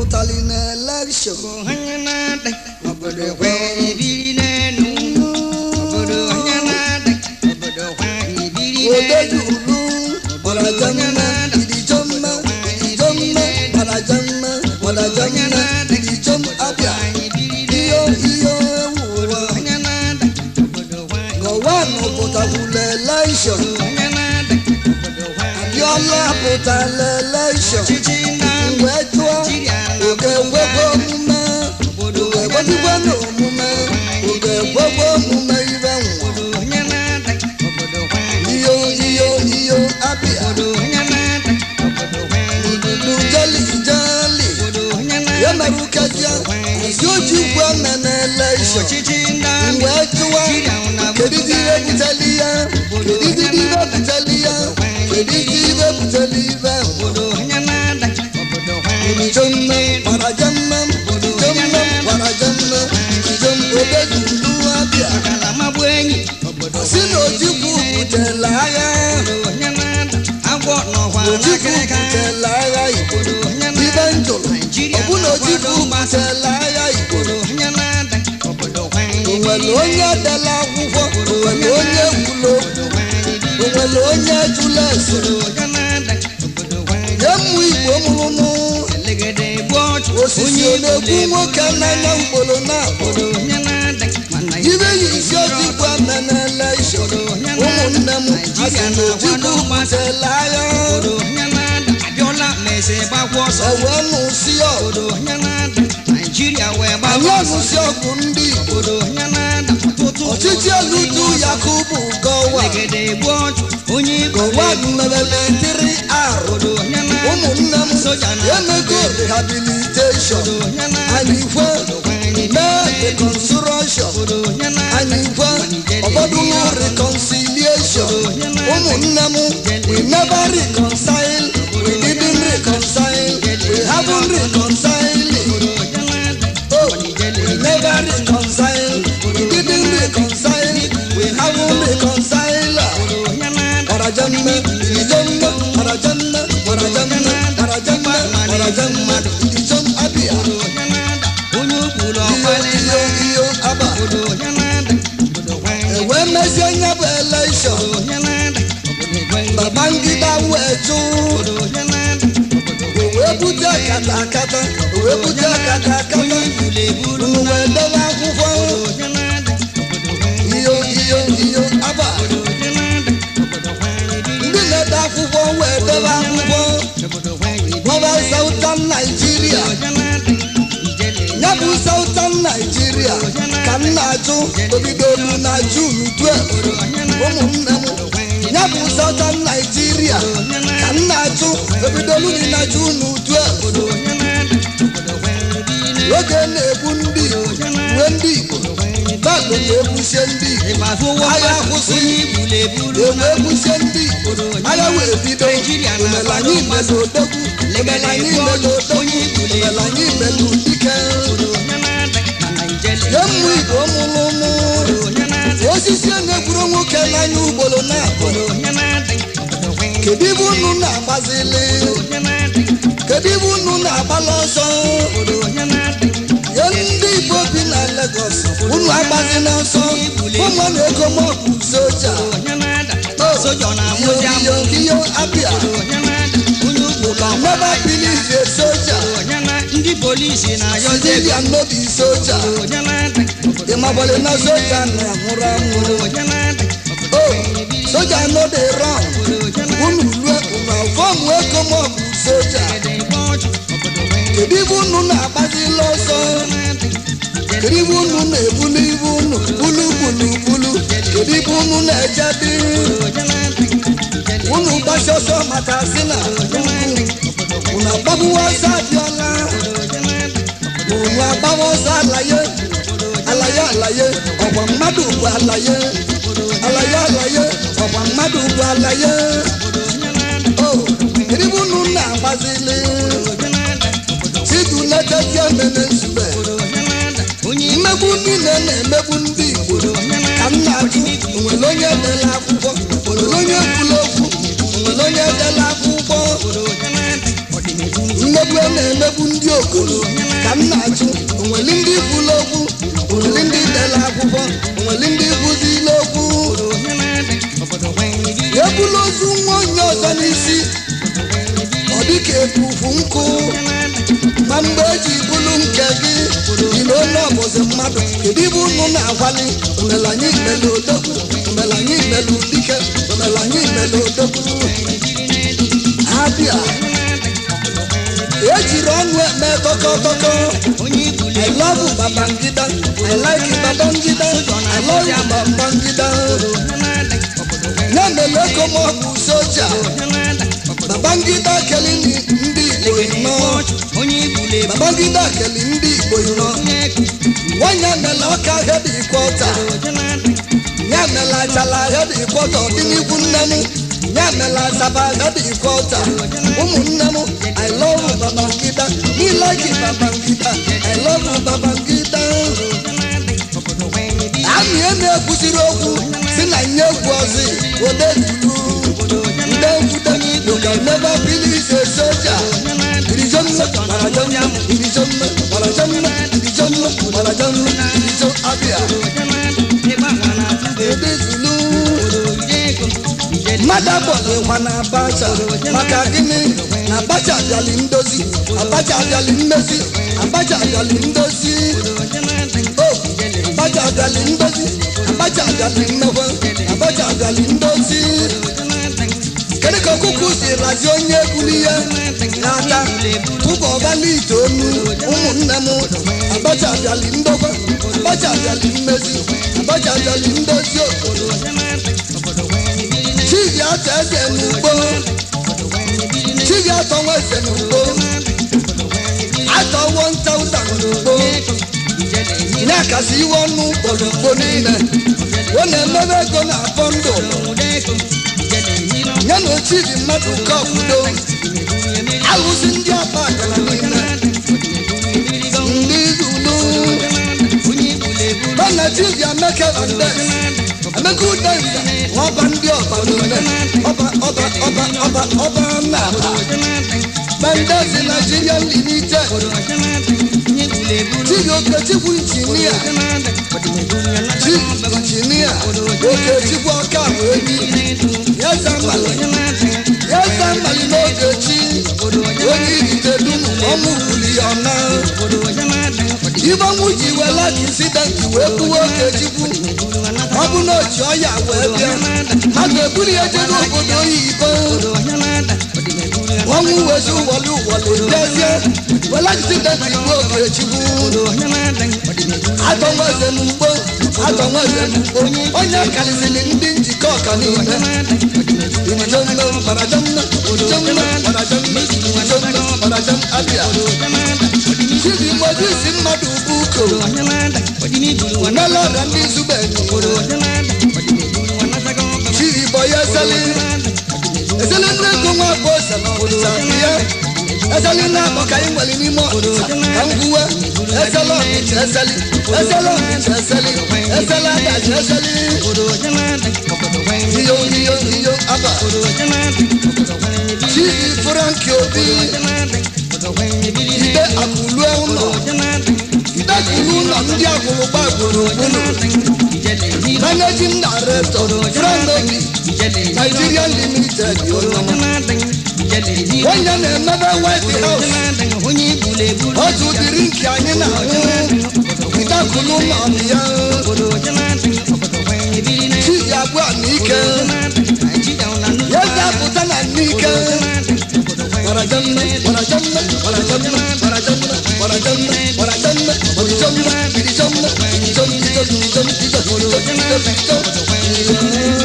Pụtali na election. Obodo nwanyị biri n'enu. Obodo onye na-ada. Obodo nwanyị biri n'enu. Odejulu ọrajamma idijọmma idijọmma ọrajamma ọrajamma idijọm abịa iyo iyo ewu ụwa. Onye na-ada. Obodo nwanyị. Gọwanụ pụtakwula election. Onye na-ada. Obodo nwanyị. Abịọla pụtala election. Ọchịchị na-ada. Wee jụọ oge ekwekwe omume, oge ekwekwe n'omume, oge ekwekwe omume ibe nwa. Obodo onye na-ada. Obodo nwanyị. Iyo iyo iyo abịa. Obodo onye na-ada. Obodo nwanyị. Ndu jeli jeli. Obodo onye na-ada. Ya mere ukezie ezi ojikwu eme na election. Ọchịchị na-ada. Wee jụwa kedizi ihe buteli ya, kedizi ihe buteli ya, kedizi ihe buteli ibe nwa. Obodo onye na-ada. Obodo nwanyị. Ijomma warajamma ijomma warajamma ijom odejulu abịa. Ọkalamagbu enyi. Obodo Si na Ojukwu butela agha. onye na-ada. Agwọ nọkwa Ojukwu n'akịrịka. butela agha Igbo. Obodo onye na-ada. Ibe njụrụ Naịjirịa ọ bụ na Ojukwu na-akwado mgbasa. butela agha Igbo. Obodo onye na-ada. Obodo nwanyị. O nwere onye dela akwụkwọ, o nwere onye kwuru okwu, Obodo nwanyị biri. o nwere onye jụrụ ese. Obodo onye na-ada. Obodo nwanyị. Nye mmụ Igbo mụrụ mụ. Elegede egbu ọchụ. Osisi Onye ọ na-egbu nwoke n'anya ugboro na abụọ. Obodo onye na-ada. Mana Ibe yi isi Ojukwu eme na election. Ụmụnne m asị na Ojukwu butela agha. Obodo onye na-ada. Abịọla meze gbakwa ọsọ. Ewee nụsị ọgụ. Obodo onye na-ada. Naịjirịa wee Anyị gbakwa ọsọ. anụsị ọgụ ndị Igbo. Obodo onye na-ada. Ọtụtụ Ọchịchị Oludu Yakubu Gowon. Elegede egbu ọchụ. Onye igbo Gowon mebele tiri arụ. Obodo onye na-ada. Ụmụnne m Soja na emego rehabilitation. Obodo onye na-ada. Anyị kwe mee reconstruction. Obodo onye na-ada. Anyị kwe ọbọdụlụ reconciliation. Ụmụnne m, we never reconcile. We didn't reconcile. We haven't reconciled. Obodo onye na-ada. Oh, we never reconcile. We didn't reconcile. We haven't reconciled. Obodo onye na-ada. Ọrajamma, Ijomma, Ọrajamma, Ọrajamma, Ọrajamma, Ọrajamma, Ijom abịa. Obodo onye na-ada. Onye ukwuru Iyo ọkpalị iyo iyo aba. Obodo onye na-ada. Obodo nwanyị. Ewee mezie nya bụ election. Obodo onye na-ada. Obodo nwanyị. Babangida wee jụ. Obodo onye na-ada. Obodo O wee bute kata kata. O wee bute kata kata. Onye ibulu ebulu. Unu wee debe akwụkwọ. Obodo onye na-ada. Obodo nwanyị. Iyo iyo iyo aba. Obodo onye na-ada. Obodo nwanyị biri. Ndị na-ede akwụkwọ wee debe akwụkwọ. Obodo nwanyị biri. Gọva Southern Nigeria. Onye na-ada. Ijele. Ya bụ Southern Nigeria ka m na-ajụ obidolu na June 12. Ụmụnne m, ya bụ Southern Nigeria ka m na-ajụ obidolu na June 12. Obodo onye na-ada. Obodo nwanyị biri. Oge na-egbu ndị Igbo, uwe ndị Igbo, balụ na-egbusie ndị Igbo. Ịma fụwa Agha akwụsị. Onye ibulu ebulu. Ewu egbusie ndị Igbo, agha wee bido. Omele anyị melu odogwu, omele anyị melu odogwu, omele anyị melu dike. Obodo onye na-ada. Mana ijele. Nye mmụ Igbo mụrụ mụ. Obodo onye na-ada. Osisi na-egburu nwoke n'anya ugboro na-abụ. Obodo onye na-ada. Obodo nwanyị. Kedu ibe unu na-agbazili? Onye na-ada. Kedu ibe unu na-agbala ọsọ? Obodo onye na-ada. Nye ndị Igbo bi na Lagos, unu agbazila ọsọ. Ụmụ na-ego mọbụ soja. Onye na-ada. Oh, Soja ọ iyo na-amụzi amụ. iyo iyo abịa. Onye na-ada. Onye ugboro ọkwa. Never believe a soldier. Onye na ndị polisi na-ayọzi ego. Civilian no be soldier. Onye na-ada. Obodo Ịmabọlị na soja na-anwụrụ anwụ. onye na-ada. Obodo Oh, soja no dey run. onye na-ada. Unu rue unu fọm ego mọbụ soja. Obodo ọchụ. Obodo nwanyị. Kedu ibe unu na-agbazila ọsọ? Kedu ibe unu na-ebulu ibe unu bulu bulu bulu? Kedu ibe unu na-eje dị? Onye na-ada. Ijele. Unu gbasi ọsọ maka sị na unu agbagbuwa ọsọ Abịọla. Unu agbawa ọsọ alaye. Alaye alaye, ọkwa mmadụ bụ alaye. Alaye alaye, ọkwa mmadụ bụ alaye. O, kedu ibe unu na-agbazili? Chidu letezie mene nzube. Mmegbu niile na-emegbu ndị Igbo ka m na-ajụ, onwere onye dere akwụkwọ, onwere onye kwuru okwu, onwere onye dere akwụkwọ? Mmegbu a na-emegbu egbu ndị okolo ka m na-ajụ onweli ndị bụla okwu onweli ndị dela akwụkwọ onweli ndị bụzila okwu ebula ozu nwa onye ọzọ n'isi ọ dịka ebufu nkụ ma mgbe eji bulu nke gị dị na onye ọbụzi mmadụ kedu ibe unu na-akwali omelanyị mele odogwu omelanyị mele dike omelanyị mele odogwu abịa ejiri ọnụ eme tọkọtọkọ. I love Babangida, I like Babangida, I love Babangida. Ya mere ego m ọ bụ soja Babangida keli ndị Igbo nnọọ Babangida keli ndị Igbo nnọọ nwanyị mere ọka hedikwọta ya mere achala hedikwọta ọdịnihu nne m ya mere asaba hedikwọta ụmụnne m. I love Babangida, me like Babangida, I love Babangida. Amị eme ekwusiri okwu si na nye egwu ọzọ odedulu nde you can never finish a soldier. Irijọ́nà marajọ́nà irijọ́nà marajọ́nà irijọ́nà marajọ́nà irijọ́ abịa. Odedulu mmadụ abọghịkwa na Abacha maka gịnị na Abacha abịali ndozi Abacha abịali mmezi Abacha abịali ndozi o Abacha abịali ndozi Abacha abịali mmekwa Abacha abịali ndozi. Kedu ka ọkụkụ si razi onye egwuli ya n'ata tụba ọbala ite onu ụmụnne m Abacha abịali ndokwa Abacha abịali mmezi Abacha abịali ndozi obodo. Chibi atọ eze n'ugbo Chibi atọ nwa eze n'ugbo atọ 1000 n'ugbo na-akasị iwe ọnụ kpọrọ ugbo niile ọ na-emebe ego na afọ ndụ ya na ochibi mmadụ kọkwudo alụsị ndị akpa akara niile ndị zulu bana chibi Emeka Vandes Emeka Udenza ọba ndị ọba niile ọba ọba ọba ọba ọba nna Vandes Nigeria Limited Chibi Okechukwu injinia Chibi injinia Okechukwu ọka bụ enyi eze mmalị n'ogechi onye irite dum ọnwụ kwuli ya ọna ibe ọnwụ ji wela insidenti wee gbuwe Okechukwu ọ bụ na oji ọya wee bịa mmadụ eburu ya jebe obodo oyibo ọnwụ wezi ụwọlị ụwọlị bịazie wela insidenti gbuo Okechukwu atọ nwa eze n'ugbo atọ nwa eze n'ugbo onye karịsịrị ndị njikọ ọka niile irijọnna marajọnna irijọnna marajọnna irijọnna marajọn abịa Chibi Moses mmadụ bụ uko melọra ndị zube Chibi bọya eseli eseli nne ego nwa bụ ose na ọnịcha ya eseli na-akpọ ka anyị nwere n'ime ọnịcha ka m gwuwe eseli ọnịcha eseli eseli ọnịcha eseli eseli adachi eseli iyo iyo iyo aba Chibi Frank Obi ide akụlue ụlọ ide akụlue ụlọ ndị akwụlụgba gburugburu managing director Frank Obi Nigeria Limited onye na-emebe White House otu ụdịrị nke anyị na-ahụ ide akụlụ ụlọ ya Chibi abụọ na ike ya zapụta na n'ike Marajọnna marajọnna marajọnna marajọnna marajọnna marajọnna irijọnna irijọnna irijọnna irijọnna irijọnna irijọnna irijọnna.